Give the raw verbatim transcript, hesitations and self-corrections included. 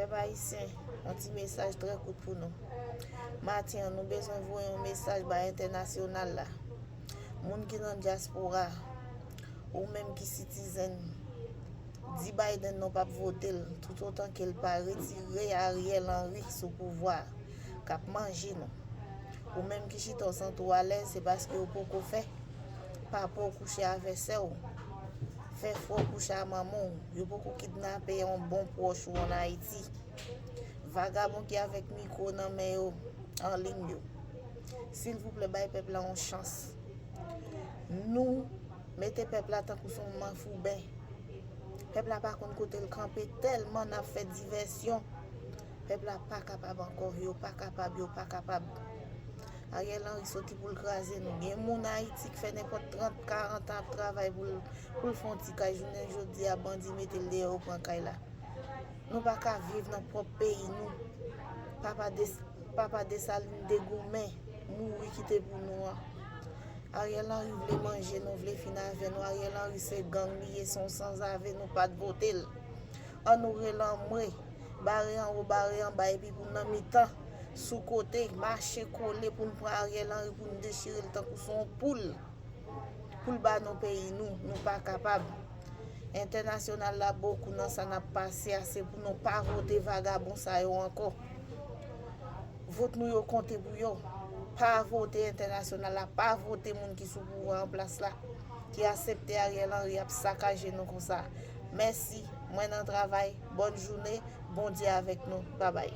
Pèp ayisyen, yon ti mesaj trè kout pou nou. Maten an, nou bezwen voye yon mesaj bay entènasyonal la. Moun ki nan dyaspora, ou menm ki citizen, di Biden nou p ap vote l, toutotan ke l pa retire Ariel Henry sou pouvwa a, k ap manje nou. Ou menm ki chita w santi w alèz, se paske ou poko fè papa w kouche avè sè w, fè frè w kouche a manman w, yo poko kidnape yon bon pwòch ou ann Ayiti. Vagabon ki avèk mikwo nan men yo, an liy yo. Silvouplè, bay pèp la yon chans. Nou mete pèp la tankou se yon manfouben. Pèp la pa konn kote l kanpe, tèlman n ap fè divèsyon. Pèp la pa kapab ankò, yo pa kapab, yo pa kapab. Ariel Henry soti pou l kraze nou. Gen moun Ayiti ki fè nenpòt trant, karant an ap travay pou l, pou l fè yon ti kay. Jounen jodi a, bandi mete l deyò, yo pran kay la. Nou pa ka viv nan pwòp peyi nou. Papa Des, Papa Desalin degoumen, mouri kite pou nou an. Ariel Henry vle manje nou, vle fin avè nou. Ariel Henry se gang li ye, se yon sanzave, nou pa t vote l. Ann nou rele anmwe, bare anwo, bare anba, epi pou n nan mitan, sou kote, mache kole pou n pran Ariel Henry, pou n dechire l tankou se yon poul, pou l ba nou peyi nou, nou pa kapab. Entènasyonal la, bokou nan sa n ap pase a, se pou nou pa vote vagabon sa yo ankò. Vot nou yo konte pou yo. Pa vote entènasyonal la, pa vote moun ki sou pouvwa an plas la, ki aksepte Ariel Henry ap sakaje nou konsa. Mèsi, mwen nan travay, bòn jounen, Bondye avèk nou, babay.